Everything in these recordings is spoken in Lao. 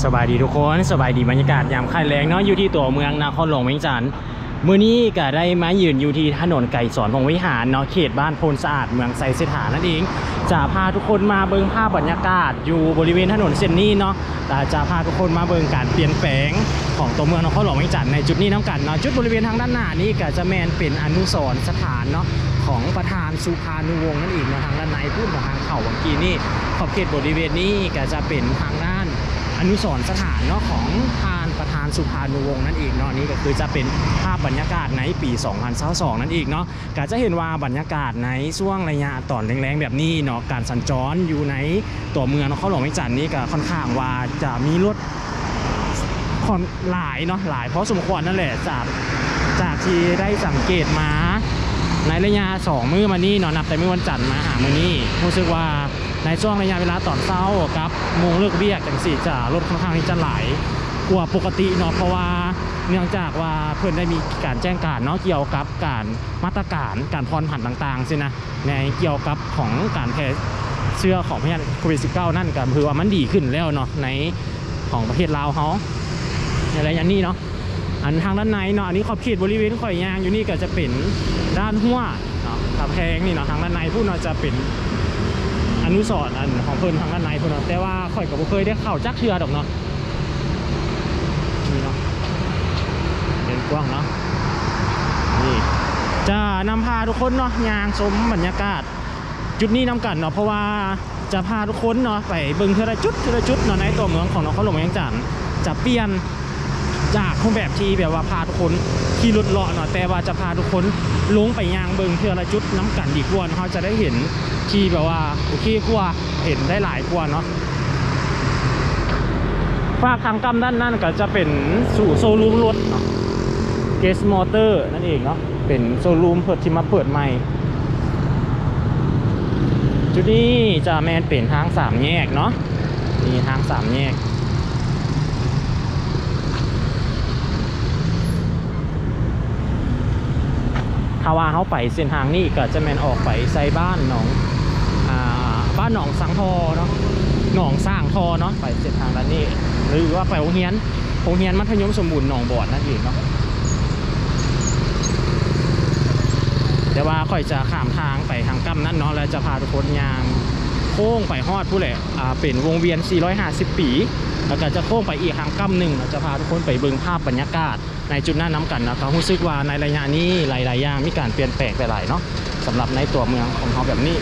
ສະບາຍດີທຸກຄົນ, ສະບາຍດີ ບັນຍາກາດຍາມຄ້າຍແລງເນາະ, ຢູ່ທີ່ຕົວເມືອງນະຄອນຫຼວງວຽງຈັນ. ມື້ນີ້ກະໄດ້ມາຢືນຢູ່ທີ່ຖະໜົນໄກສອນວົງວິຫານເນາະ, ເຂດບ້ານໂພນສະອາດ ເມືອງໄຊເສດຖານັ້ນເອງ. ຈະພາທຸກຄົນມາເບິ່ງພາບບັນຍາກາດຢູ່ບໍລິເວນຖະໜົນເສັ້ນນີ້ເນາະ, ແລະ ຈະພາທຸກຄົນມາເບິ່ງການປ່ຽນແປງຂອງຕົວເມືອງນະຄອນຫຼວງວຽງຈັນໃນຈຸດນີ້ນຳກັນເນາະ. ຈຸດບໍລິເວນທາງດ້ານໜ້ານີ້ກະຈະແມ່ນເປັນອະນຸສອນສະຖານເນາະ ຂອງປະທານ ສຸພານຸວົງນັ້ນເອງເນາະ. ທາງດ້ານໃນພຸ້ນເນາະ, ທາງເຂົ້າຫວ່າງກີ້ນີ້ ຂອບເຂດບໍລິເວນນີ້ກະຈະເປັນທາງດ້ານອະນຸສອນສະຖານເນາະ ຂອງທ່ານປະທານສຸພານຸວົງນັ້ນເອງເນາະ. ນີ້ກະຄືຈະເປັນພາບບັນຍາກາດໃນປີສອງພັນຊາວສອງນັ້ນເອງເນາະ. ກະຈະເຫັນວ່າບັນຍາກາດໃນຊ່ວງໄລຍະຕອນແລງໆແບບນີ້ເນາະ, ການສັນຈອນຢູ່ໃນຕົວເມືອງນະຄອນຫຼວງວຽງຈັນນີ້ກະຄ່ອນຂ້າງວ່າຈະມີລົດ ຂ້ອນ ຫຼາຍເນາະ, ຫຼາຍພໍສົມຄວນນັ້ນແຫຼະ. ຈາກ ຈາກທີ່ໄດ້ສັງເກດມາໃນໄລຍະສອງມື້ມານີ້ເນາະ, ນັບແຕ່ມື້ວັນຈັນມາຫາມື້ນີ້ ຮູ້ສຶກວ່າໃນຊ່ວງໄລຍະເວລາຕອນເຊົ້າກັບໂມງເລີກວຽກຈັ່ງຊີ້ ຈະ ລົດຄ່ອນຂ້າງທີ່ຈະຫຼາຍກວ່າປົກກະຕິເນາະ, ເພາະວ່າເນື່ອງຈາກວ່າເພິ່ນໄດ້ມີການແຈ້ງການເນາະ ກ່ຽວກັບການ ມາດຕະການການຜ່ອນຜັນຕ່າງໆຊີ້ນະ ໃນກ່ຽວກັບຂອງການແຜ່ເຊື້ອຂອງພະຍາດໂຄວິດສິບເກົ້ານັ້ນ ກະຖືວ່າມັນດີຂຶ້ນແລ້ວເນາະ ໃນຂອງປະເທດລາວເຮົາໃນໄລຍະນີ້ເນາະ. ອັນທາງດ້ານໃນເນາະ, ອັນນີ້ຂອບເຂດບໍລິເວນຂ້ອຍຍ່າງຢູ່ນີ້ກະຈະເປັນດ້ານຮົ້ວເນາະ ກຳແພງນີ້ເນາະ, ທາງດ້ານໃນພຸ້ນເນາະ ຈະເປັນອະນຸສອນອັນຂອງເພິ່ນທາງດ້ານໃນພຸ້ນເນາະ, ແຕ່ວ່າຂ້ອຍກະບໍ່ເຄີຍໄດ້ເຂົ້າຈັກເທື່ອດອກເນາະ. ນີ້ເນາະ ເປັນກວ້າງເນາະ, ນີ້ ຈະນຳພາທຸກຄົນເນາະ ຍ່າງຊົມບັນຍາກາດຈຸດນີ້ນຳກັນເນາະ, ເພາະວ່າຈະພາທຸກຄົນເນາະ ໄປເບິ່ງເທື່ອລະຈຸດ ເທື່ອລະຈຸດເນາະ ໃນຕົວເມືອງຂອງນະຄອນຫຼວງວຽງຈັນ. ຈະປ່ຽນຈາກຮູບແບບທີ່ແບບວ່າພາທຸກຄົນຂີ່ລົດເລາະເນາະ, ແຕ່ວ່າຈະພາທຸກຄົນລົງໄປຍ່າງເບິ່ງເທື່ອລະຈຸດນຳກັນດີກວ່າເນາະ, ເຮົາຈະໄດ້ເຫັນທີ່ແບບວ່າໂອເຄກວ່າ ເຫັນໄດ້ຫຼາຍກວ່າເນາະ. ຟາກທາງກ້ຳດ້ານນັ້ນກະຈະເປັນສູນໂຊຣູມລົດເນາະ ເກສມໍເຕີນັ້ນເອງເນາະ, ເປັນໂຊຣູມລົດທີ່ມາເປີດໃໝ່. ຈຸດນີ້ຈະແມ່ນເປັນທາງສາມແຍກເນາະ, ນີ້ທາງສາມແຍກ. ຖ້າວ່າເຮົາໄປເສັ້ນທາງນີ້ກະຈະແມ່ນອອກໄປໃສ່ບ້ານໜອງ ອາ ບ້ານໜອງສັງທໍ່ເນາະ ໜອງສ້າງທໍ່ເນາະ, ໄປເສັ້ນທາງດ້ານນີ້ ຫຼືວ່າໄປໂຮງຮຽນ ໂຮງຮຽນມັດທະຍົມສົມບູນໜອງບອນນັ້ນເອງເນາະ. ແຕ່ວ່າຂ້ອຍຈະຂ້າມທາງໄປທາງກ້ຳນັ້ນເນາະ ແລະ ຈະພາທຸກຄົນຍ່າງໂຄ້ງໄປຮອດພຸ້ນແຫຼະ ອາ ເປັນວົງວຽນສີ່ຮ້ອຍຫ້າສິບປີ ແລ້ວກະຈະໂຄ້ງໄປອີກທາງກ້ຳໜຶ່ງ ຈະພາທຸກຄົນໄປເບິ່ງພາບບັນຍາກາດ ໃນຈຸດນັ້ນນຳກັນເນາະ. ກະຮູ້ສຶກວ່າໃນໄລຍະນີ້ຫຼາຍໆຢ່າງມີການປ່ຽນແປງໄປຫຼາຍເນາະ ສຳລັບໃນຕົວເມືອງຂອງເຮົາແບບນີ້.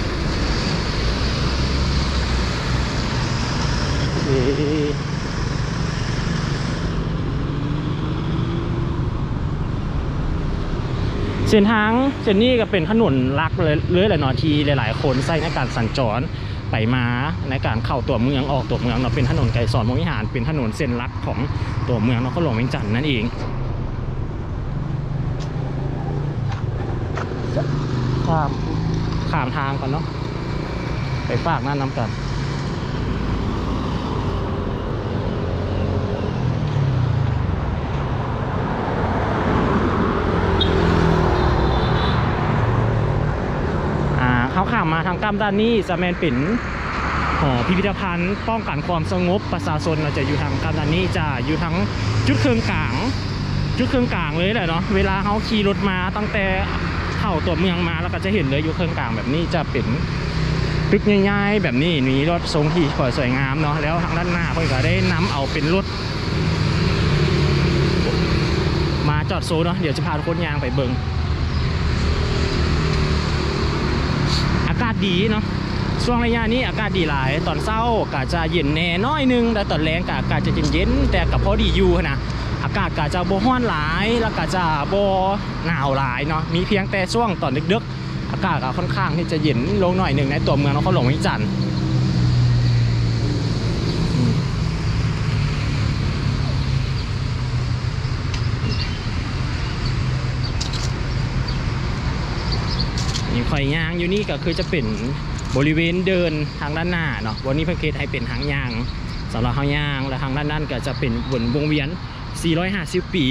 ເສັ້ນທາງເສັ້ນນີ້ກະເປັນຖະໜົນຫຼັກເລີຍ ເລີຍແຫຼະເນາະ ທີ່ຫຼາຍໆຄົນໃຊ້ໃນການສັນຈອນ ໄປມາໃນການເຂົ້າຕົວເມືອງອອກຕົວເມືອງເນາະ, ເປັນຖະໜົນໄກສອນວົງວິຫານ ເປັນຖະໜົນເສັ້ນຫຼັກຂອງຕົວເມືອງນະຄອນຫຼວງວຽງຈັນນັ້ນເອງ. ຂ້າມ ຂ້າມທາງກ່ອນເນາະ ໄປຟາກນັ້ນນຳກັນ. ອາ ເຮົາຂ້າມມາທາງກ້ຳດ້ານນີ້ ຈະແມ່ນເປັນຫໍພິພິທະພັນປ້ອງກັນຄວາມສະຫງົບປະຊາຊົນເນາະ, ຈະຢູ່ທາງກ້ຳດ້ານນີ້ ຈະຢູ່ທາງຈຸດເຄິ່ງກາງ ຈຸດເຄິ່ງກາງເລີຍແຫຼະເນາະ. ເວລາເຮົາຂີ່ລົດມາຕັ້ງແຕ່ເຂົ້າຕົວເມືອງມາ ແລ້ວກະຈະເຫັນເລີຍ ຢູ່ເຄິ່ງກາງແບບນີ້ ຈະເປັນຕຶກໃຫຍ່ໆແບບນີ້ ມີລອດຊົງທີ່ສວຍງາມເນາະ. ແລ້ວທາງດ້ານໜ້າເພິ່ນກະໄດ້ນຳເອົາເປັນລົດ ມາຈອດໂຊເນາະ, ດຽວຈະພາທຸກຄົນຍ່າງໄປເບິ່ງ. ອາກາດດີເນາະ, ຊ່ວງໄລຍະນີ້ອາກາດດີຫຼາຍ. ຕອນເຊົ້າກະຈະເຢັນແດ່ໜ້ອຍໜຶ່ງ ແຕ່ຕອນແລງກະອາກາດຈະເຢັນໆ ແຕ່ກະພໍດີຢູ່ຫັ້ນນະ. ອາກາດກະຈະບໍ່ຮ້ອນຫຼາຍ ແລ້ວກະຈະບໍ່ໜາວຫຼາຍເນາະ, ມີພຽງແຕ່ຊ່ວງຕອນດຶກໆ ອາກາດກໍຄ່ອນຂ້າງທີ່ຈະເຢັນລົງໜ້ອຍໜຶ່ງໃນຕົວເມືອງນະຄອນຫຼວງວຽງຈັນ. ນີ້ຂ້ອຍຍ່າງຢູ່ນີ້ກໍຄືຈະເປັນບໍລິເວນເດີ່ນທາງດ້ານໜ້າເນາະ, ບ່ອນນີ້ເພິ່ນເຮັດໃຫ້ເປັນທາງຍ່າງສຳລັບເຮົາຍ່າງ ແລະ ທາງດ້ານນັ້ນກໍຈະເປັນບົນວົງວຽນສີ່ຮ້ອຍຫ້າສິບປີ.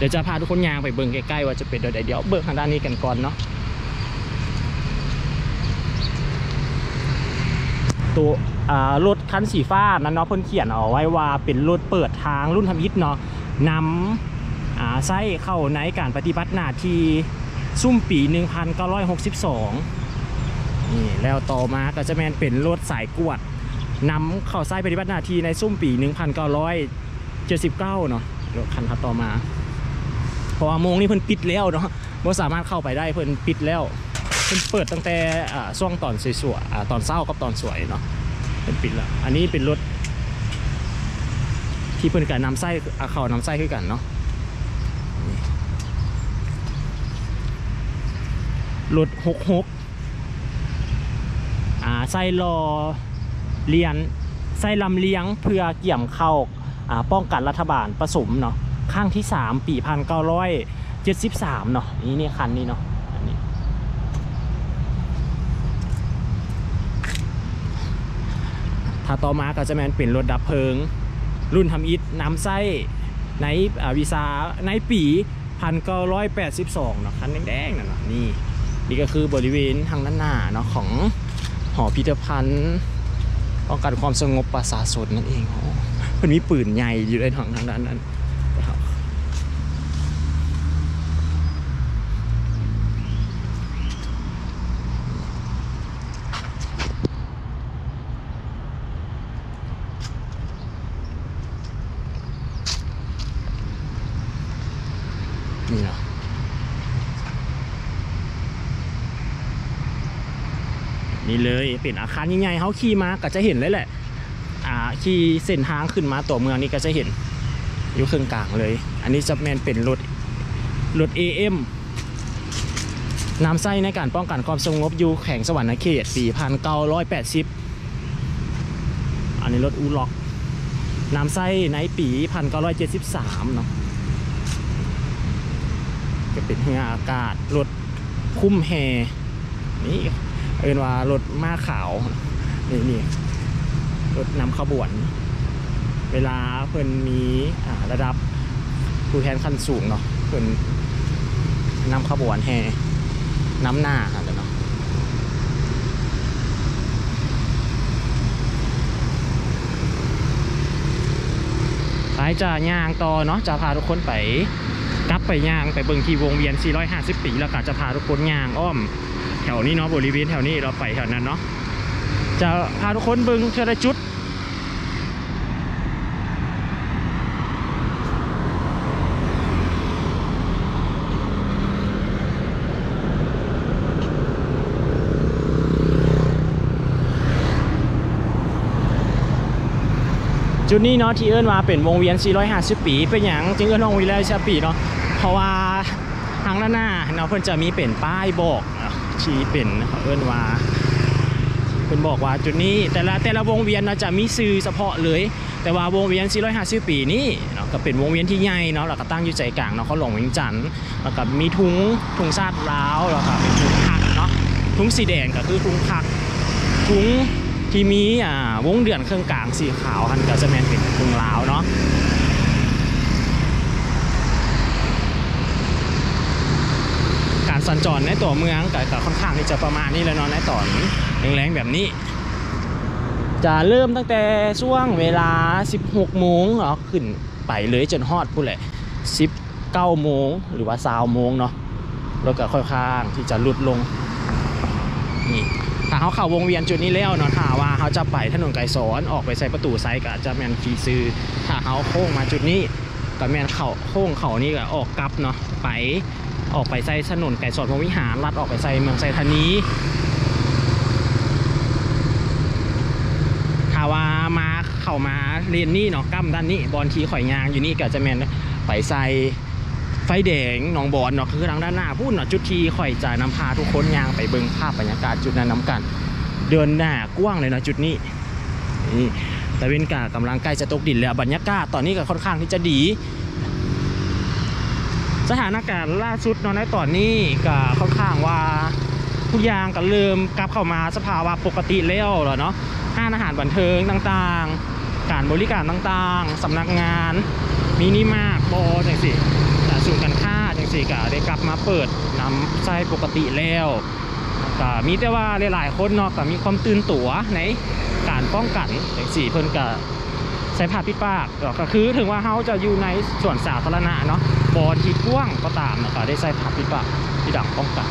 ດຽວຈະພາທຸກຄົນຍ່າງໄປເບິ່ງໃກ້ໆວ່າຈະເປັນແນວໃດ. ດຽວເບິ່ງທາງດ້ານນີ້ກັນກ່ອນເນາະ. ໂຕ ອ່າ ລົດຄັນສີຟ້ານັ້ນເນາະ ເພິ່ນຂຽນເອົາໄວ້ວ່າເປັນລົດເປີດທາງລຸ້ນທຳອິດເນາະ ນຳ ອ່າ ໃຊ້ເຂົ້າໃນການປະຕິບັດໜ້າທີ່ຊຸມປີໜຶ່ງພັນເກົ້າຮ້ອຍຫົກສິບສອງນີ້ ແລ້ວຕໍ່ມາກໍຈະແມ່ນເປັນລົດສາຍກວດ ນຳເຂົ້າໃຊ້ປະຕິບັດໜ້າທີ່ໃນຊຸມປີໜຶ່ງພັນເກົ້າຮ້ອຍເຈັດສິບເກົ້າເນາະ ລົດຄັນຖັດຕໍ່ມາ ເພາະວ່າໂມງນີ້ເພິ່ນປິດແລ້ວເນາະ ບໍ່ສາມາດເຂົ້າໄປໄດ້ ເພິ່ນປິດແລ້ວ ເພິ່ນເປີດຕັ້ງແຕ່ ອ່າ ຊ່ວງຕອນສວຍໆ ອ່າ ຕອນເຊົ້າກັບຕອນສວຍເນາະ ເພິ່ນປິດແລ້ວ. ອັນນີ້ເປັນລົດທີ່ເພິ່ນກໍນຳໃຊ້ ອ່າ ເຂົານຳໃຊ້ຄືກັນເນາະ ລົດຫົກຫົກ ອ່າ ໃຊ້ຫຼໍ່ລຽນ ໃຊ້ລຳລຽງເພື່ອກຽມເຂົ້າ ອ່າ ປ້ອງກັນລັດຖະບານປະສົມເນາະ ຄັ້ງທີສາມ ປີໜຶ່ງພັນເກົ້າຮ້ອຍເຈັດສິບສາມເນາະ ນີ້ ນີ້ຄັນນີ້ເນາະ ອັນນີ້ ຖ້າຕໍ່ມາກໍຈະແມ່ນເປັນລົດດັບເພີງລຸ້ນທຳອິດ ນຳໃຊ້ໃນ ອ່າ ວິຊາ ໃນປີ ໜຶ່ງພັນເກົ້າຮ້ອຍແປດສິບສອງເນາະ ຄັນແດງໆນັ້ນເນາະ ນີ້ ນີ້ກໍຄືບໍລິເວນທາງດ້ານໜ້າເນາະ ຂອງຫໍພິພິທະພັນປ້ອງກັນຄວາມສະຫງົບປະຊາຊົນນັ້ນເອງ. ໂອ້ ເພິ່ນມີປືນໃຫຍ່ຢູ່ໃນທາງ ທາງດ້ານນັ້ນ ນີ້ເນາະ ນີ້ເລີຍ ເປັນອາຄານໃຫຍ່ໆ ເຮົາຂີ່ມາກໍຈະເຫັນເລີຍແຫຼະ ອ່າ ຂີ່ເສັ້ນທາງຂຶ້ນມາຕົວເມືອງນີ້ກໍຈະເຫັນຢູ່ເຄິ່ງກາງເລີຍ. ອັນນີ້ຈະແມ່ນເປັນລົດ ລົດເອເອັມ ນຳໃຊ້ໃນການປ້ອງກັນຄວາມສະຫງົບຢູ່ແຂວງສະຫວັນນະເຂດ ປີໜຶ່ງພັນເກົ້າຮ້ອຍແປດສິບ ອັນນີ້ລົດອູລັອກ ນຳໃຊ້ໃນປີໜຶ່ງພັນເກົ້າຮ້ອຍເຈັດສິບສາມເນາະ ຈະເປັນເຮືອອາກາດ ລົດຄຸ້ມແຮ່ ນີ້ເອີ້ນວ່າລົດມ້າຂາວ ນີ້ ນີ້ລົດນຳຂະບວນ ເວລາເພິ່ນມີ ອ່າ ລະດັບຜູ້ແທນຂັ້ນສູງເນາະ ເພິ່ນນຳຂະບວນແຫ່ນຳໜ້າຫັ້ນແຫຼະເນາະ. ໄປ ຈະຍ່າງຕໍ່ເນາະ ຈະພາທຸກຄົນໄປ ກັບໄປຍ່າງໄປເບິ່ງທີ່ວົງວຽນສີ່ຮ້ອຍຫ້າສິບປີ ແລ້ວກໍຈະພາທຸກຄົນຍ່າງອ້ອມ ແຖວນີ້ເນາະ ບໍລິເວນແຖວນີ້ ແລ້ວໄປແຖວນັ້ນເນາະ ຈະພາທຸກຄົນເບິ່ງເທື່ອລະຈຸດ. ຈຸດນີ້ເນາະ ທີ່ເອີ້ນວ່າເປັນວົງວຽນສີ່ຮ້ອຍຫ້າສິບປີ ເປັນຫຍັງຈຶ່ງເອີ້ນວ່າວົງວຽນສີ່ຮ້ອຍຫ້າສິບປີເນາະ ເພາະວ່າ ທາງດ້ານໜ້າເນາະ ເພິ່ນຈະມີເປັນປ້າຍບອກເນາະ ທີ່ເປັນ ເຂົາເອີ້ນວ່າ ເພິ່ນບອກວ່າຈຸດນີ້ ແຕ່ລະ ແຕ່ລະວົງວຽນເນາະ ຈະມີຊື່ສະເພາະເລີຍ ແຕ່ວ່າວົງວຽນສີ່ຮ້ອຍຫ້າສິບປີນີ້ເນາະ ກໍເປັນວົງວຽນທີ່ໃຫຍ່ເນາະ ແລ້ວກໍຕັ້ງຢູ່ໃຈກາງນະຄອນຫຼວງວຽງຈັນ ແລ້ວກໍມີທຸງ ທຸງຊາດລາວ ແລ້ວກໍເປັນທຸງພັກເນາະ ທຸງສີແດງກໍຄືທຸງພັກ ທຸງທີ່ມີ ອ່າ ວົງເດືອນເຄິ່ງກາງສີຂາວຫັ້ນ ກໍຈະແມ່ນເປັນທຸງລາວເນາະ. ການສັນຈອນໃນຕົວເມືອງກໍ ກໍຄ່ອນຂ້າງທີ່ຈະປະມານນີ້ແຫຼະເນາະ ໃນຕອນແລງໆແບບນີ້ ຈະເລີ່ມຕັ້ງແຕ່ຊ່ວງເວລາສິບຫົກໂມງເນາະ ຂຶ້ນໄປເລີຍຈົນຮອດພຸ້ນແຫຼະ ສິບເກົ້າໂມງ ຫຼືວ່າຊາວໂມງເນາະ ແລ້ວກໍຄ່ອນຂ້າງທີ່ຈະຫຼຸດລົງ. ນີ້ ຖ້າເຮົາເຂົ້າວົງວຽນຈຸດນີ້ແລ້ວເນາະ ຖ້າວ່າເຮົາຈະໄປຖະໜົນໄກສອນ ອອກໄປໃສ່ປະຕູໄຊ ກໍອາດຈະແມ່ນຂີ່ຊື່ ຖ້າເຮົາໂຄ້ງມາຈຸດນີ້ ກໍແມ່ນເຂົ້າ ໂຄ້ງເຂົ້ານີ້ ກໍອອກກັບເນາະ ໄປ ອອກໄປໃສ່ຖະໜົນໄກສອນພົມວິຫານ ລັດອອກໄປໃສ່ເມືອງໄຊທານີ. ຖ້າວ່າມາ ເຂົ້າມາເລນນີ້ເນາະ ກ້ຳດ້ານນີ້ ບ່ອນທີ່ຂ້ອຍຍ່າງຢູ່ນີ້ ກໍຈະແມ່ນໄປໃສ່ໄຟແດງໜອງບອນເນາະ ຄືທາງດ້ານໜ້າພຸ້ນເນາະ ຈຸດທີ່ຂ້ອຍຈະນຳພາທຸກຄົນຍ່າງໄປເບິ່ງພາບບັນຍາກາດຈຸດນັ້ນນຳກັນ. ເດີ່ນໜ້າກວ້າງເລີຍເນາະຈຸດນີ້. ນີ້ ຕາເວັນກະກຳລັງໃກ້ຈະຕົກດິນແລ້ວ ບັນຍາກາດຕອນນີ້ກະຄ່ອນຂ້າງທີ່ຈະດີ. ສະຖານະການລ່າສຸດເນາະ ໃນຕອນນີ້ກະຄ່ອນຂ້າງວ່າທຸກຢ່າງກະເລີ່ມກັບເຂົ້າມາສະພາວະປົກກະຕິແລ້ວລະເນາະ. ຮ້ານອາຫານບັນເທີງຕ່າງໆ ການບໍລິການຕ່າງໆ ສຳນັກງານ ມິນິມາດບໍ ຈັ່ງຊີ້ ອາ ສູນການຄ້າຈັ່ງຊີ້ ກະໄດ້ກັບມາເປີດນຳໃຊ້ປົກກະຕິແລ້ວ. ກະມີແຕ່ວ່າຫຼາຍໆຄົນເນາະ ກະມີຄວາມຕື່ນຕົວໃນການ ປ້ອງກັນຈັ່ງຊີ້ ເພິ່ນກະໃສ່ຜ້າປິດປາກ ກໍ ກໍຄືເຖິງວ່າເຮົາຈະຢູ່ໃນສວນສາທາລະນະເນາະ ບ່ອນທີ່ກວ້າງກໍຕາມເນາະ ກໍໄດ້ໃສ່ຜ້າປິດປາກ ທີ່ດັງປ້ອງກັນ.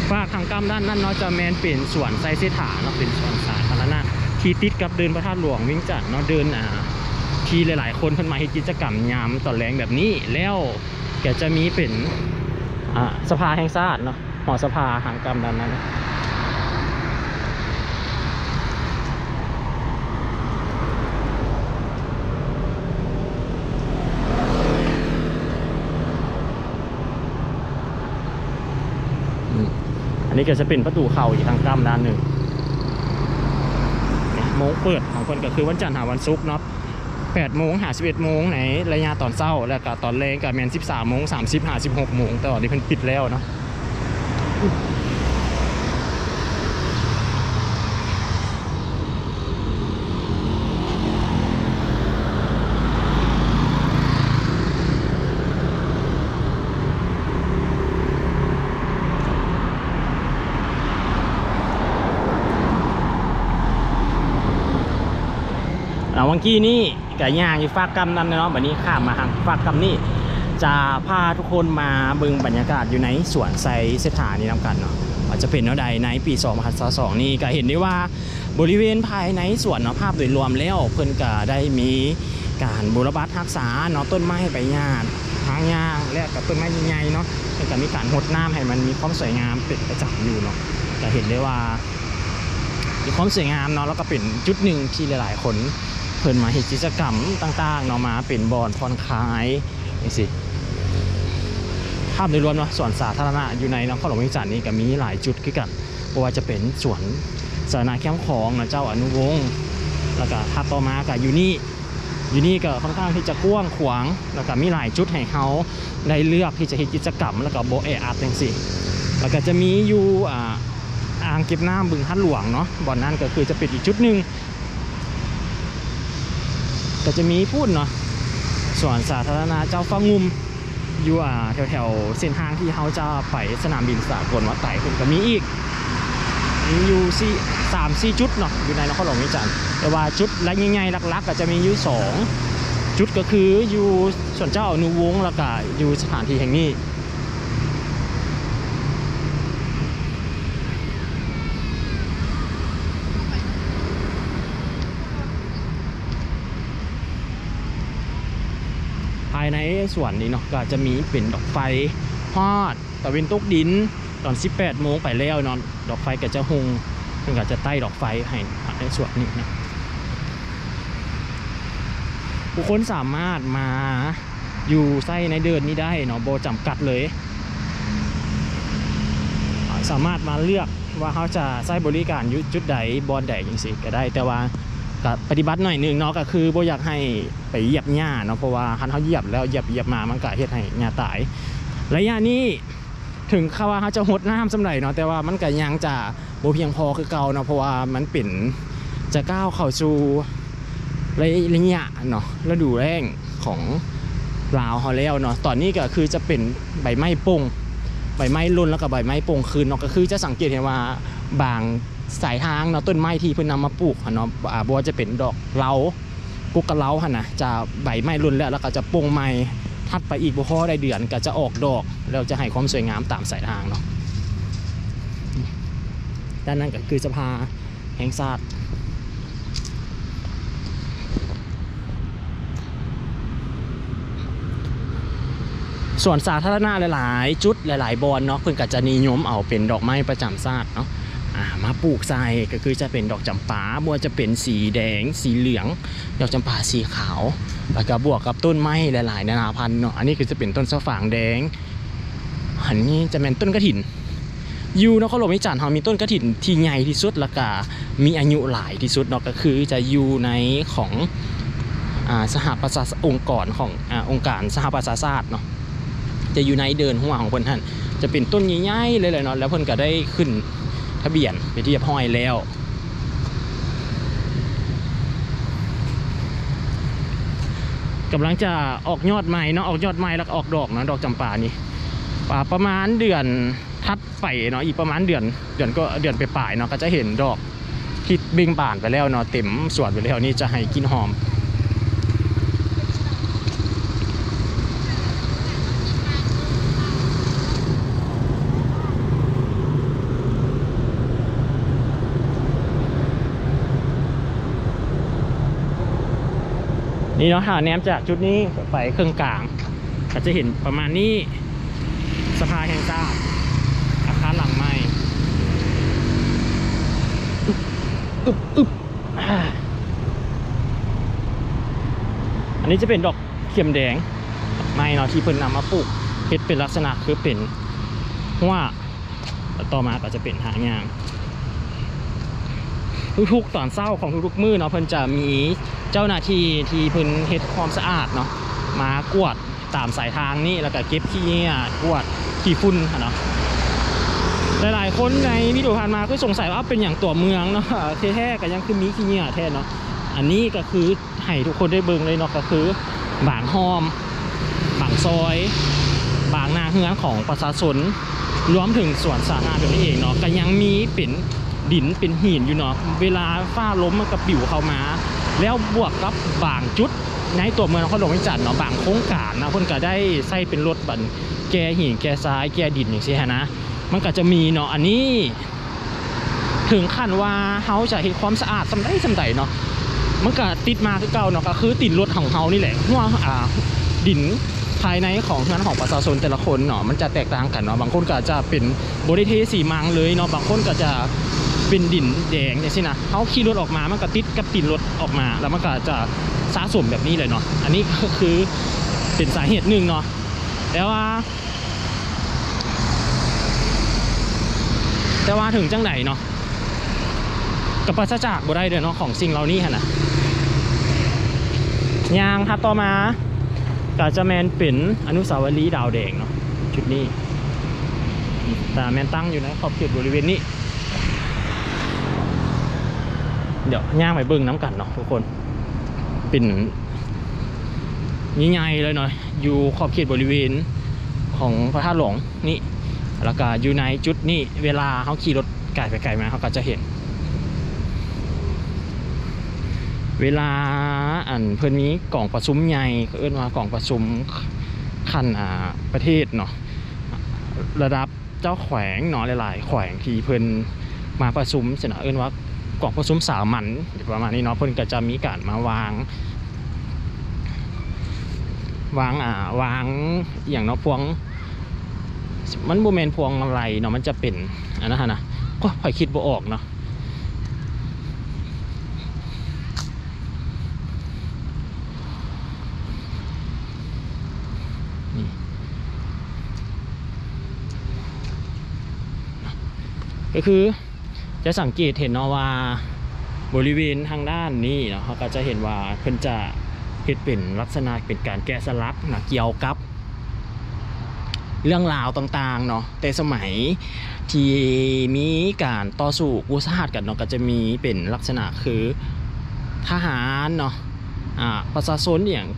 ຟາກທາງກ້ຳດ້ານນັ້ນເນາະ ຈະແມ່ນເປັນສວນໄຊເສດຖາເນາະ ເປັນສວນສາທາລະນະທີ່ຕິດກັບເດີ່ນພະທາດຫຼວງວຽງຈັນເນາະ ເດີ່ນ ອ່າ ທີ່ຫຼາຍໆຄົນເພິ່ນມາເຮັດກິດຈະກຳຍາມຕອນແລງແບບນີ້ ແລ້ວກໍຈະມີເປັນ ອ່າ ສະພາແຫ່ງຊາດເນາະ ຫໍສະພາທາງກ້ຳດ້ານນັ້ນ. ອືມ ອັນນີ້ກໍຈະເປັນປະຕູເຂົ້າອີກທາງກ້ຳດ້ານໜຶ່ງ. ໂມງເປີດຂອງເພິ່ນກໍຄືວັນຈັນຫາວັນສຸກເນາະ ແປດໂມງຫາສິບເອັດໂມງໃນໄລຍະຕອນເຊົ້າ ແລ້ວກໍຕອນແລງກໍແມ່ນສິບສາມໂມງສາມສິບຫາສິບຫົກໂມງ ແຕ່ວ່ານີ້ເພິ່ນປິດແລ້ວເນາະ. ອ່າ ຫວ່າງກີ້ນີ້ ກະຍ່າງຢູ່ຟາກກ້ຳນັ້ນເນາະ ບັດນີ້ຂ້າມມາທາງຟາກກ້ຳນີ້ ຈະພາທຸກຄົນມາເບິ່ງບັນຍາກາດຢູ່ໃນສວນໄຊເສດຖານີ້ນຳກັນເນາະ ວ່າຈະເປັນແນວໃດໃນປີສອງພັນຊາວສອງນີ້. ກະເຫັນໄດ້ວ່າບໍລິເວນພາຍໃນສວນເນາະ ພາບໂດຍລວມແລ້ວ ເພິ່ນກະໄດ້ມີການບູລະບັດຮັກສາເນາະ ຕົ້ນໄມ້ໃບຫຍ້າ ທາງຍ່າງ ແລະກະຕົ້ນໄມ້ໃຫຍ່ໆເນາະ ເພິ່ນກະມີການຫົດນ້ຳໃຫ້ມັນມີຄວາມສວຍງາມເປັນປະຈຳຢູ່ເນາະ. ກະເຫັນໄດ້ວ່າ ມີຄວາມສວຍງາມເນາະ ແລ້ວກໍເປັນຈຸດໜຶ່ງທີ່ຫຼາຍໆຄົນເພິ່ນມາເຮັດກິດຈະກຳຕ່າງໆເນາະ ມາເປັນບ່ອນຜ່ອນຄາຍຈັ່ງຊີ້. ພາບໂດຍລວມເນາະ ສວນສາທາລະນະຢູ່ໃນນະຄອນຫຼວງວຽງຈັນນີ້ກໍມີຫຼາຍຈຸດຄືກັນ ບໍ່ວ່າຈະເປັນສວນສາທາລະນະແຄມຂອງນະເຈົ້າອະນຸວົງ ແລ້ວກໍຖັດຕໍ່ມາກໍຢູ່ນີ້ ຢູ່ນີ້ກໍຄ່ອນຂ້າງທີ່ຈະກວ້າງຂວາງ ແລ້ວກໍມີຫຼາຍຈຸດໃຫ້ເຮົາໄດ້ເລືອກທີ່ຈະເຮັດກິດຈະກຳ ແລ້ວກໍບໍ່ແອອັດຈັ່ງຊີ້. ແລ້ວກໍຈະມີຢູ່ ອ່າ ອ່າງເກັບນ້ຳບຶງທາດຫຼວງເນາະ ບ່ອນນັ້ນກໍຄືຈະເປັນອີກຈຸດໜຶ່ງ. ກໍຈະມີພຸ້ນເນາະ ສວນສາທາລະນະເຈົ້າຟ້າງຸ່ມ ຢູ່ ອ່າ ແຖວໆເສັ້ນທາງທີ່ເຮົາຈະໄປສະໜາມບິນສາກົນວັດໄຕພຸ້ນກໍມີອີກ ມີຢູ່ສີ່ ສາມສີ່ຈຸດເນາະ ຢູ່ໃນນະຄອນຫຼວງວຽງຈັນ. ແຕ່ວ່າຈຸດໃຫຍ່ໆຫຼັກໆກໍຈະມີຢູ່ສອງຈຸດ ກໍຄືຢູ່ສວນເຈົ້າອະນຸວົງ ແລ້ວກໍຢູ່ສະຖານທີ່ແຫ່ງນີ້. ພາຍໃນສວນນີ້ເນາະ ກໍຈະມີເປັນດອກໄຟຮອດຕາເວັນຕົກດິນຕອນສິບແປດໂມງໄປແລ້ວເນາະ ດອກໄຟກໍຈະຮຸ່ງ ເພິ່ນກໍຈະໄຕ້ດອກໄຟໃຫ້ພາຍໃນສວນນີ້ນະ. ຜູ້ຄົນສາມາດມາ ຢູ່ໃຊ້ໃນເດີ່ນນີ້ໄດ້ເນາະ ບໍ່ຈຳກັດເລີຍ ສາມາດມາເລືອກວ່າເຮົາຈະໃຊ້ບໍລິການຢູ່ຈຸດໃດ ບ່ອນໃດຈັ່ງຊີ້ກໍໄດ້ ແຕ່ວ່າກໍປະຕິບັດໜ້ອຍໜຶ່ງເນາະ ກໍຄືບໍ່ຢາກໃຫ້ໄປຢຽບຫຍ້າເນາະ ເພາະວ່າຄັນເຮົາຢຽບແລ້ວ ຢຽບ ຢຽບມາ ມັນກໍເຮັດໃຫ້ຫຍ້າຕາຍ. ໄລຍະນີ້ ເຖິງວ່າເຮົາຈະຫົດນ້ຳສ່ຳໃດເນາະ ແຕ່ວ່າມັນກໍຍັງຈະບໍ່ພຽງພໍຄືເກົ່າເນາະ ເພາະວ່າມັນເປັນ ຈະກ້າວເຂົ້າສູ່ໄລ ໄລຍະເນາະ ລະດູແລ້ງຂອງລາວເຮົາແລ້ວເນາະ. ຕອນນີ້ກໍຄືຈະເປັນໃບໄມ້ປົ່ງ ໃບໄມ້ຫຼົ່ນ ແລ້ວກໍໃບໄມ້ປົ່ງຄືນເນາະ ກໍຄືຈະສັງເກດເຫັນວ່າບາງສາຍທາງເນາະ ຕົ້ນໄມ້ທີ່ເພິ່ນນຳມາປູກຫັ້ນເນາະ ອ່າ ບໍ່ວ່າຈະເປັນດອກເລົາ ກົກກະເລົາຫັ້ນນະ ຈະໃບໄມ້ຫຼົ່ນແລ້ວ ແລ້ວກໍຈະປົ່ງໃໝ່ ຖັດໄປອີກບໍ່ພໍໄດ້ເດືອນ ກໍຈະອອກດອກ ແລ້ວຈະໃຫ້ຄວາມສວຍງາມຕາມສາຍທາງເນາະ. ດ້ານນັ້ນກໍຄືສະພາແຫ່ງຊາດ. ສວນສາທາລະນະຫຼາຍໆຈຸດ ຫຼາຍໆບ່ອນເນາະ ເພິ່ນກໍຈະນິຍົມເອົາເປັນດອກໄມ້ປະຈຳຊາດເນາະ ອ່າ ມາປູກໃສ່ ກໍຄືຈະເປັນດອກຈຳປາ ບໍ່ວ່າຈະເປັນສີແດງ ສີເຫຼືອງ ດອກຈຳປາສີຂາວ ແລ້ວກໍບວກກັບຕົ້ນໄມ້ຫຼາຍໆນານາພັນເນາະ. ອັນນີ້ກໍຈະເປັນຕົ້ນສະຝາງແດງ ອັນນີ້ຈະແມ່ນຕົ້ນກະຖິນ. ຢູ່ນະຄອນຫຼວງວຽງຈັນເຮົາມີຕົ້ນກະຖິນທີ່ໃຫຍ່ທີ່ສຸດ ແລ້ວກະມີອາຍຸຫຼາຍທີ່ສຸດເນາະ ກໍຄືຈະຢູ່ໃນຂອງ ອ່າ ສະຫະປະຊາ ອົງກອນຂອງ ອ່າ ອົງການສະຫະປະຊາຊາດເນາະ ຈະຢູ່ໃນເດີ່ນຮົ້ວຂອງເພິ່ນຫັ້ນ ຈະເປັນຕົ້ນໃຫຍ່ໆເລີຍແຫຼະເນາະ ແລ້ວເພິ່ນກໍໄດ້ຂຶ້ນທະບຽນເປັນທີ່ຮຽບຮ້ອຍແລ້ວ. ກຳລັງຈະອອກຍອດໃໝ່ເນາະ ອອກຍອດໃໝ່ແລ້ວກໍອອກດອກເນາະ ດອກຈຳປານີ້ ອ່າ ປະມານເດືອນ ຕັດໄປເນາະ ອີກປະມານເດືອນ ເດືອນກໍເດືອນປາຍໆເນາະ ກໍຈະເຫັນດອກທີ່ເບັ່ງບານໄປແລ້ວເນາະ ເຕັມສວນໄປແລ້ວ ນີ້ຈະໃຫ້ກິ່ນຫອມ. ນີ້ເນາະ ຖ້າແນມຈາກຈຸດນີ້ໄປເຄິ່ງກາງ ກໍຈະເຫັນປະມານນີ້ ສະພາແຫ່ງຊາດ ອາຄານຫຼັງໃໝ່. ອຶບ ອຶບ ອາ ອັນນີ້ຈະເປັນດອກເຂັມແດງ ດອກໄມ້ເນາະ ທີ່ເພິ່ນນຳມາປູກ ເຮັດເປັນລັກສະນະຄືເປັນຮົ້ວ ແລ້ວຕໍ່ມາກໍຈະເປັນທາງຍ່າງ. ທຸກໆຕອນເຊົ້າຂອງທຸກໆມື້ເນາະ ເພິ່ນຈະມີເຈົ້າໜ້າທີ່ທີ່ເພິ່ນເຮັດຄວາມສະອາດເນາະ ມາກວດຕາມສາຍທາງນີ້ ແລ້ວກໍເກັບຂີ້ເຫຍື້ອ ກວດຂີ້ຝຸ່ນຫັ້ນເນາະ. ຫຼາຍໆຄົນໃນວິດີໂອຜ່ານມາຄືສົງໄສວ່າເປັນຫຍັງຕົວເມືອງເນາະ ທີ່ແທ້ກໍຍັງຄືມີຂີ້ເຫຍື້ອແທ້ເນາະ. ອັນນີ້ກໍຄື ໃຫ້ທຸກຄົນໄດ້ເບິ່ງເລີຍເນາະ ກໍຄືບາງຮ່ອມ ບາງຊອຍ ບາງໜ້າເຮືອນຂອງປະຊາຊົນ ລວມເຖິງສວນສາທາລະນະແບບນີ້ເອງເນາະ ກໍຍັງມີເປັນດິນເປັນຫີນຢູ່ເນາະ. ເວລາຟ້າລົມມັນກໍປິວເຂົ້າມາ ແລ້ວບວກກັບບາງຈຸດໃນຕົວເມືອງນະຄອນຫຼວງວຽງຈັນເນາະ ບາງໂຄງການນະ ເພິ່ນກໍໄດ້ໃຊ້ເປັນລົດບັນແກ່ຫີນແກ່ຊາຍແກ່ດິນຈັ່ງຊີ້ຫັ້ນນະ ມັນກໍຈະມີເນາະ. ອັນນີ້ ເຖິງຂັ້ນວ່າເຮົາຈະເຮັດຄວາມສະອາດສ່ຳໃດສ່ຳໃດເນາະ ມັນກະຕິດມາຄືເກົ່າເນາະ ກະຄືຕີນລົດຂອງເຮົານີ້ແຫຼະ ຫົວ ອ່າ ດິນພາຍໃນຂອງເຮືອນຂອງປະຊາຊົນແຕ່ລະຄົນເນາະ ມັນຈະແຕກຕ່າງກັນເນາະ. ບາງຄົນກະຈະເປັນ ບໍ່ໄດ້ເທສີມັງເລີຍເນາະ ບາງຄົນກະຈະເປັນດິນແດງຈັ່ງຊີ້ນະ. ເຮົາຂີ່ລົດອອກມາ ມັນກະຕິດກັບຕີນລົດອອກມາ ແລ້ວມັນກະຈະສະສົມແບບນີ້ເລີຍເນາະ. ອັນນີ້ກະຄືເປັນສາເຫດໜຶ່ງເນາະ ແຕ່ວ່າ ແຕ່ວ່າເຖິງຈັ່ງໃດເນາະ ກໍປາສະຈາກບໍ່ໄດ້ເດ້ເນາະ ຂອງສິ່ງເຫຼົ່ານີ້ຫັ້ນນະ. ຍ່າງຖັດຕໍ່ມາ ກໍຈະແມ່ນເປັນອະນຸສາວະລີດາວແດງເນາະ ຈຸດນີ້ ແຕ່ແມ່ນຕັ້ງຢູ່ໃນຂອບເຂດບໍລິເວນນີ້. ດຽວຍ່າງໄປເບິ່ງນຳກັນເນາະທຸກຄົນ ເປັນໃຫຍ່ໆເລີຍເນາະ ຢູ່ຂອບເຂດບໍລິເວນຂອງພະທາດຫຼວງນີ້ ແລ້ວກະຢູ່ໃນຈຸດນີ້ ເວລາເຮົາຂີ່ລົດໄກໄປໄກມາ ເຮົາກະຈະເຫັນ ເວລາ ອັນ ເພິ່ນມີກອງປະຊຸມໃຫຍ່ ເຂົາເອີ້ນວ່າກອງປະຊຸມຂັ້ນ ອ່າ ປະເທດເນາະ ລະດັບ ເຈົ້າແຂວງເນາະ ຫຼາຍໆແຂວງທີ່ເພິ່ນມາປະຊຸມຊີ້ນະ ເອີ້ນວ່າກອງປະຊຸມສາມັນປະມານນີ້ເນາະ ເພິ່ນກໍຈະມີການມາວາງ ວາງ ອ່າ ວາງອີ່ຫຍັງເນາະ ພວງ ມັນບໍ່ແມ່ນພວງມາໄລເນາະ ມັນຈະເປັນອັນນັ້ນຫັ້ນນະ ໂອ້ຍ ຂ້ອຍຄິດບໍ່ອອກເນາະ. ນີ້ ກໍຄືຈະສັງເກດເຫັນເນາະວ່າ ບໍລິເວນທາງດ້ານນີ້ເນາະ ເຮົາກໍຈະເຫັນວ່າເພິ່ນຈະເຮັດເປັນລັກສະນະເປັນການແກະສະຫຼັກນະ ກ່ຽວກັບ ເລື່ອງລາວຕ່າງໆເນາະ ແຕ່ສະໄໝທີ່ມີການຕໍ່ສູ້ກູ້ຊາດກັນເນາະ ກໍຈະມີເປັນລັກສະນະຄືທະຫານເນາະ ອ່າ ປະຊາຊົນອີ່ຫຍັງ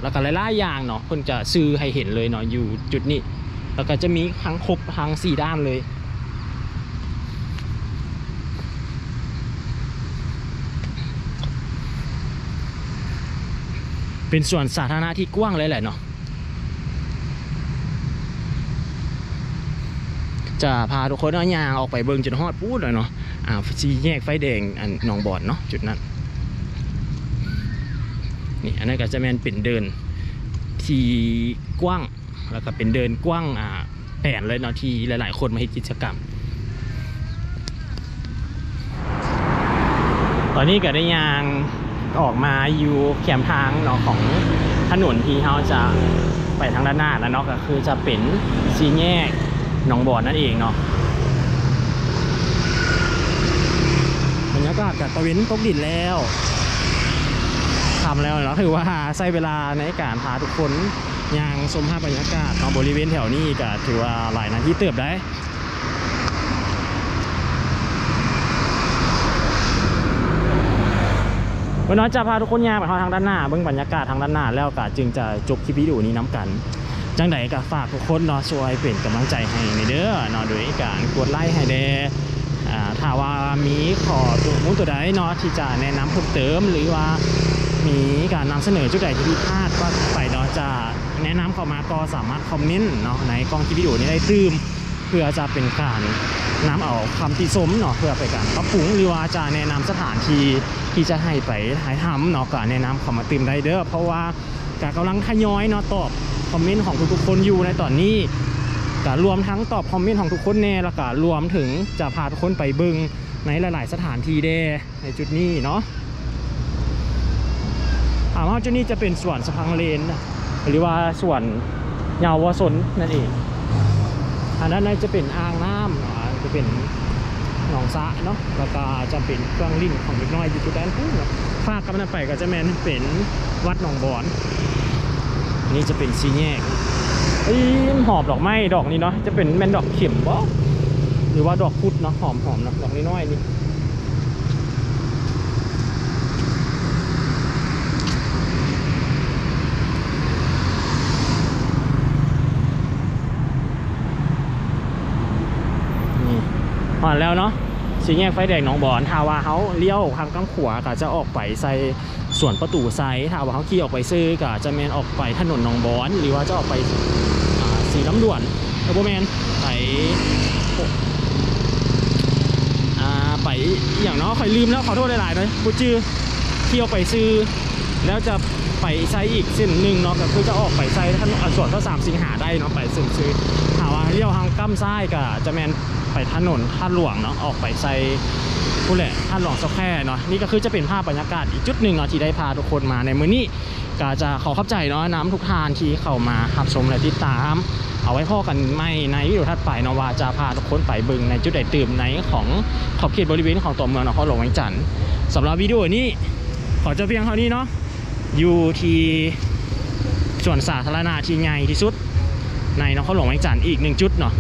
ແລ້ວກໍຫຼາຍໆຢ່າງເນາະ ເພິ່ນຈະຊື່ໃຫ້ເຫັນເລີຍເນາະ ຢູ່ຈຸດນີ້ ແລ້ວກໍຈະມີທັງຄົບທັງສີ່ດ້ານເລີຍ. ເປັນສວນສາທາລະນະທີ່ກວ້າງເລີຍແຫຼະເນາະ. ຈະພາທຸກຄົນເນາະ ຍ່າງອອກໄປເບິ່ງຈົນຮອດພຸ້ນແຫຼະເນາະ ອ່າ ສີ່ແຍກໄຟແດງ ອັນ ໜອງບອນເນາະ ຈຸດນັ້ນ. ນີ້ ອັນນັ້ນກໍຈະແມ່ນເປັນເດີ່ນທີ່ກວ້າງ ແລ້ວກໍເປັນເດີ່ນກວ້າງ ອ່າ ແປນເລີຍເນາະ ທີ່ຫຼາຍໆຄົນມາເຮັດກິດຈະກຳ. ຕອນນີ້ກໍໄດ້ຍ່າງອອກມາຢູ່ແຄມທາງເນາະ ຂອງຖະໜົນທີ່ເຮົາຈະໄປທາງດ້ານໜ້າແລ້ວເນາະ ກໍຄືຈະເປັນສີ່ແຍກໜອງບອນນັ້ນເອງເນາະ. ບັນຍາກາດກໍຕາເວັນຕົກດິນແລ້ວ ຄ່ຳແລ້ວເນາະ ຖືວ່າໃຊ້ເວລາໃນການພາທຸກຄົນ ຍ່າງຊົມພາບບັນຍາກາດເນາະ ບໍລິເວນແຖວນີ້ກໍຖືວ່າຫຼາຍນາທີເຕີບໄດ໋. ເບິ່ງເນາະ ຈະພາທຸກຄົນຍ່າງໄປຮອດທາງດ້ານໜ້າ ເບິ່ງບັນຍາກາດທາງດ້ານໜ້າ ແລ້ວກໍຈຶ່ງຈະຈົບຄລິບວິດີໂອນີ້ນຳກັນ. ຈັ່ງໃດກໍຝາກທຸກຄົນເນາະ ຊ່ວຍເປັນກຳລັງໃຈໃຫ້ແດ່ເດີເນາະ ໂດຍການກົດໄລໃຫ້ແດ່. ອ່າ ຖ້າວ່າມີຂໍ້ມູນຕົວໃດເນາະ ທີ່ຈະແນະນຳເພີ່ມເຕີມ ຫຼືວ່າມີການນຳສະເໜີຈຸດໃດທີ່ຜິດພາດໄປເນາະ ຈະແນະນຳເຂົ້າມາ ກໍສາມາດຄອມເມັນເນາະ ໃນກ້ອງຄລິບວິດີໂອນີ້ໄດ້ຕື່ມ ເພື່ອຈະເປັນການນຳເອົາຄຳຕິຊົມເນາະ ເພື່ອເປັນການປັບປຸງ ຫຼືວ່າຈະແນະນຳສະຖານທີ່ທີ່ຈະໃຫ້ໄປຖ່າຍທຳເນາະ ກໍແນະນຳເຂົ້າມາຕື່ມໄດ້ເດີ. ເພາະວ່າ ກະກຳລັງທະຍອຍເນາະ ຕອບຄອມເມັນຂອງທຸກໆຄົນຢູ່ໃນຕອນນີ້ ກະລວມທັງຕອບຄອມເມັນຂອງທຸກຄົນແດ່ ແລ້ວກະລວມເຖິງຈະພາທຸກຄົນໄປເບິ່ງໃນຫຼາຍໆສະຖານທີ່ແດ່ໃນຈຸດນີ້ເນາະ. ອ່າ ມາຮອດຈຸດນີ້ຈະເປັນສວນສະພັງເລນ ຫຼືວ່າສວນເຍົາວະຊົນນັ້ນເອງ. ອັນນັ້ນຈະເປັນອ່າງນ້ຳເນາະ ຈະເປັນໜອງສະເນາະ ແລ້ວກໍຈະເປັນເຄື່ອງຫຼິ້ນຂອງເດັກນ້ອຍຢູ່ຈຸດນັ້ນພຸ້ນເນາະ. ຟາກກັບນັ້ນໄປກໍຈະແມ່ນເປັນວັດໜອງບອນ. ນີ້ຈະເປັນສີ່ແຍກ. ເອີຍ ຫອມດອກໄມ້ດອກນີ້ເນາະ ຈະເປັນແມ່ນດອກເຂັມບໍ ຫຼືວ່າດອກພຸດເນາະ ຫອມໆເນາະ ດອກນ້ອຍໆນີ້. ນີ້ ຮອດແລ້ວເນາະ ສີ່ແຍກໄຟແດງໜອງບອນ. ຖ້າວ່າເຮົາລ້ຽວທາງຂ້າງຂວາ ກໍຈະອອກໄປໃສ່ສວນປະຕູໄຊ. ຖ້າວ່າເຮົາຂີ່ອອກໄປຊື່ ກໍຈະແມ່ນອອກໄປຖະໜົນໜອງບອນ ຫຼືວ່າຈະອອກໄປ ອ່າ ສີລຳດວນ ເອີ ບໍ່ແມ່ນ ໄປ ອ່າ ໄປອີ່ຫຍັງເນາະ ຂ້ອຍລືມແລ້ວ ຂໍໂທດຫຼາຍໆເນາະ ບໍ່ຈື່. ຂີ່ອອກໄປຊື່ ແລ້ວຈະໄປໃສ່ອີກເສັ້ນໜຶ່ງເນາະ ກໍຄືຈະອອກໄປໃສ່ຖະໜົນ ອ່າ ສວນພະສາມສິງຫາໄດ້ເນາະ ໄປເສັ້ນຊື່. ຖ້າວ່າລ້ຽວທາງກ້ຳຊ້າຍ ກໍຈະແມ່ນໄປຖະໜົນທາດຫຼວງເນາະ ອອກໄປໃສ່ພຸ້ນແຫຼະ ທາດຫຼວງສະແຄວເນາະ. ນີ້ກໍຄືຈະເປັນພາບບັນຍາກາດອີກຈຸດໜຶ່ງເນາະ ທີ່ໄດ້ພາທຸກຄົນມາໃນມື້ນີ້. ກໍຈະຂໍຂອບໃຈເນາະ ນຳທຸກທ່ານທີ່ເຂົ້າມາຮັບຊົມ ແລະ ຕິດຕາມ. ເອົາໄວ້ພໍ້ກັນໃໝ່ໃນວິດີໂອຖັດໄປເນາະ ວ່າຈະພາທຸກຄົນໄປເບິ່ງໃນຈຸດໃດຕື່ມໃນຂອງຂອບເຂດບໍລິເວນຂອງຕົວເມືອງນະຄອນຫຼວງວຽງຈັນ. ສຳລັບວິດີໂອນີ້ ຂໍຈົບພຽງເທົ່ານີ້ເນາະ ຢູ່ທີ່ສວນສາທາລະນະທີ່ໃຫຍ່ທີ່ສຸດໃນນະຄອນຫຼວງວຽງຈັນອີກໜຶ່ງຈຸດເນາະ.